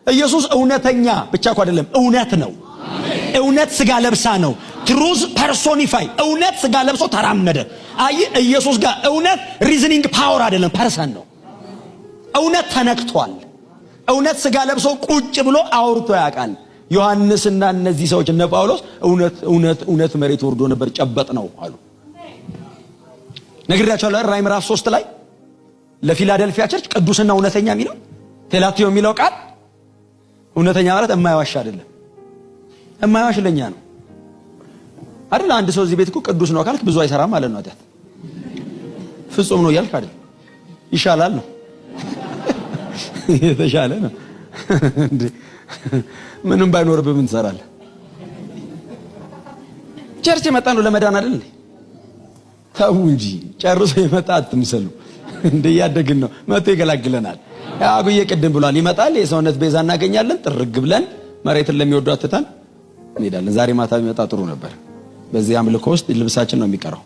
ኢየሱስ እውነተኛ ብቻ እኮ አይደለም፣ እውነት ነው። እውነት ስጋ ለብሳ ነው። Truth personify፣ እውነት ስጋ ለብሶ ተራመደ። አይ፣ ኢየሱስ ጋር እውነት reasoning power አይደለም፣ person ነው። እውነት ተነክቷል። እውነት ስጋ ለብሶ ቁጭ ብሎ አውርቶ ያውቃል። ዮሐንስና እነዚህ ሰዎች፣ እነ ጳውሎስ፣ እውነት እውነት እውነት መሬት ወርዶ ነበር፣ ጨበጥ ነው አሉ። ነግሬያቸዋለሁ። ራእይ ምዕራፍ 3 ላይ ለፊላደልፊያ church ቅዱስና እውነተኛ የሚለው፣ ቴላቲዮ የሚለው ቃል፣ እውነተኛ ማለት የማይዋሽ አይደለም። የማይዋሽ ለኛ ነው አይደል? አንድ ሰው እዚህ ቤት እኮ ቅዱስ ነው ካልክ ብዙ አይሰራም ማለት ነው። ኃጢአት ፍጹም ነው እያልክ አይደል? ይሻላል ነው፣ የተሻለ ነው እንዴ? ምንም ባይኖርብህ ምን ትሰራለህ? Church የመጣ ነው ለመዳን አይደል እንዴ? ተው እንጂ፣ ጨርሶ የመጣ አትምሰሉ። እንደ እያደግን ነው። መጥቶ ይገላግለናል። አጉዬ ቅድም ብሏል። ይመጣል፣ የሰውነት ቤዛ እናገኛለን። ጥርግ ብለን መሬትን ለሚወዱ አትተን እንሄዳለን። ዛሬ ማታ ቢመጣ ጥሩ ነበር። በዚህ አምልኮ ውስጥ ልብሳችን ነው የሚቀረው።